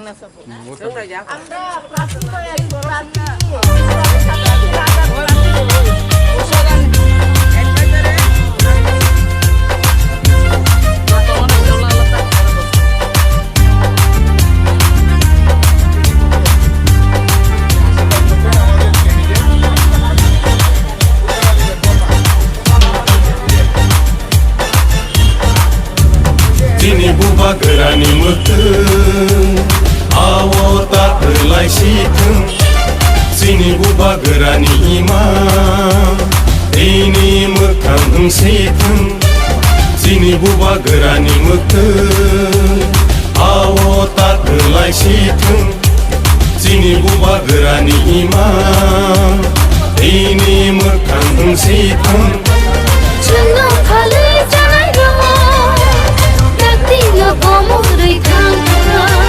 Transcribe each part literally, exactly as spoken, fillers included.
আমরা প্রার্থী হয়ে আছি, প্রার্থী। Chini bubagrani mwkhwng, awo ta rwlai si thwng. Chini bubagrani ima, tini mwkhang wng si thwng. Chini bubagrani mwkhwng, awo ta rwlai si thwng. Chini bubagrani ima, tini mwkhang wng si thwng. Chwngno phalwi chanai rwo, dakti yo komorwi thang thang.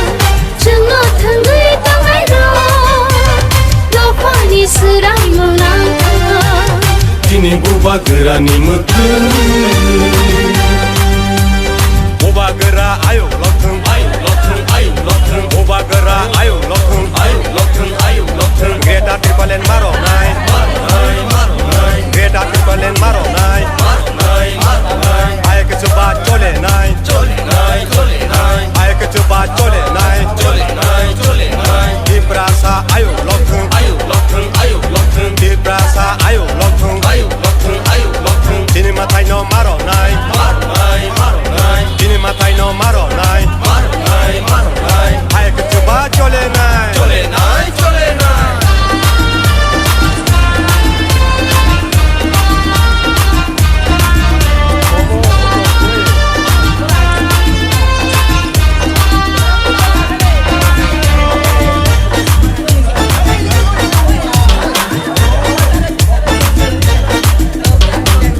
Chwngno thwngwi tongnai rwo, dophani swraimung nang thang. Chini bubagrani mwkhwng. Bubagra ayuk lokthwng, ayuk lokthwng, ayuk lokthwng. Bubagra ayuk lokthwng, ayuk lokthwng, ayuk lokthwng. Greater Tipraland maronai, maronai, maronai. Greater Tipraland maronai, maronai, maronai. Ayuk chuba cholenai, cholenai, cholenai. Ayuk chuba cholenai, cholenai, cholenai. Tiprasa ayuk lokthwng, ayuk lokthwng, ayuk lokthwng. Tiprasa ayuk lokthwng, ayuk lokthwng, ayuk lokthwng. Chini mwtai no maronai, maronai, maronai. Chini mwtai no maronai, maronai, maronai. Ayuk chuba cholenai, cholenai, cholenai.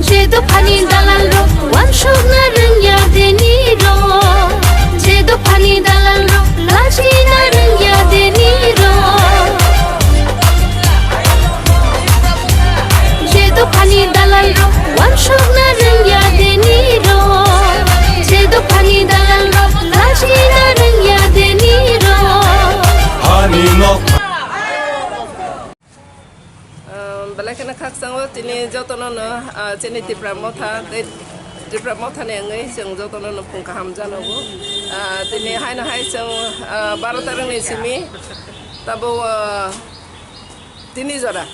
Je dophani dalalrok wansukna rwngya denirok, je dophani dalalrok lachina rwngya denirok. Je dophani dalalrok wansukna rwngya denirok, je dophani dalalrok lachina rwngya denirok. Ani nok. Ah, belai kheno khakchangno tini jotono no, ah, chini Tipra Motha, tei Tipra Motha ni wngwi chwng jotono no phung kaham janogo. Ah, tini haino hai chwng, ah, baro tarikni simi tabo, ah, tini jora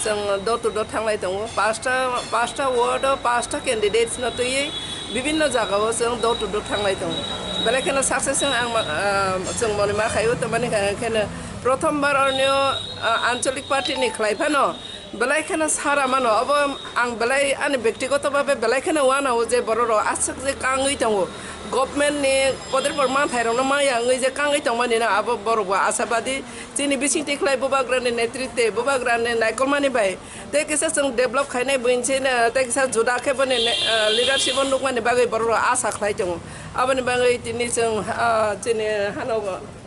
chwng door to door thanglai tongo. Pasta, pasta ward o pasta candidates no twiwi bibinno jagao chwng door to door thanglai tongo. Belai kheno success wng ang ma-, ah, chwng moni ma khaio, tamani kha kheno prothom bar ornio, ah, anchalik party ni khlai phano belai kheno sara mano. Obo ang belai ani bektigoto babe belai kheno wanao je bororok aswk je kangwi tongo. Government ni kotor por manthairokno maya wngwi je kangwi tongmani no abo borok bo asabadi. Chini bisingtwi khlai bubagrani netritwe, bubagrani naikolmani bai tei kisa chwng develop khainai buini se, tei kisa juda khe boni ne, ah, leadership o nukmani bagwi borok rok asa khlai tongo. Aboni bagwi tini chwng, ah, chini hano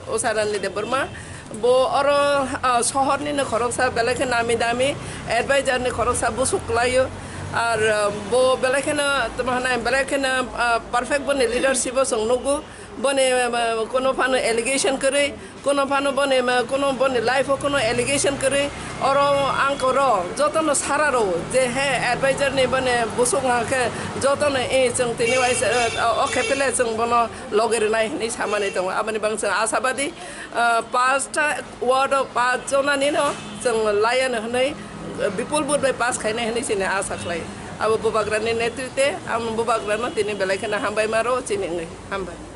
Usha Rani Debbarma bo oro, ah, sohor ni no khoroksa belai khe nami dami advisor ni khoroksa busuk kwlaio. Ar, ah, bo belai kheno tamo hwnai belai kheno, ah, perfect boni leadership o chwng nugo. Boni, ah, kono phano allegation kwrwi, kono phano boni, ah, kono boni life o kono allegation kwrwi. Oro ang koro jotono sara rwo je he advisor ni boni busuk wngkha khe jotono, eh, chwng tini waisa, ah, o khe pele chwng bono logi rwnai hinwi samani tongo. Aboni bagwi chwng asabadi, ah, pasta ward o pas jonani no chwng laiya no hinwi, ah, bipul vote bai pass khainai hinwi chini asa khlai. Abo bubagrani netritwe ang bubagrano tini belai kheno hambai ma rwo chini wngwi. Hambai.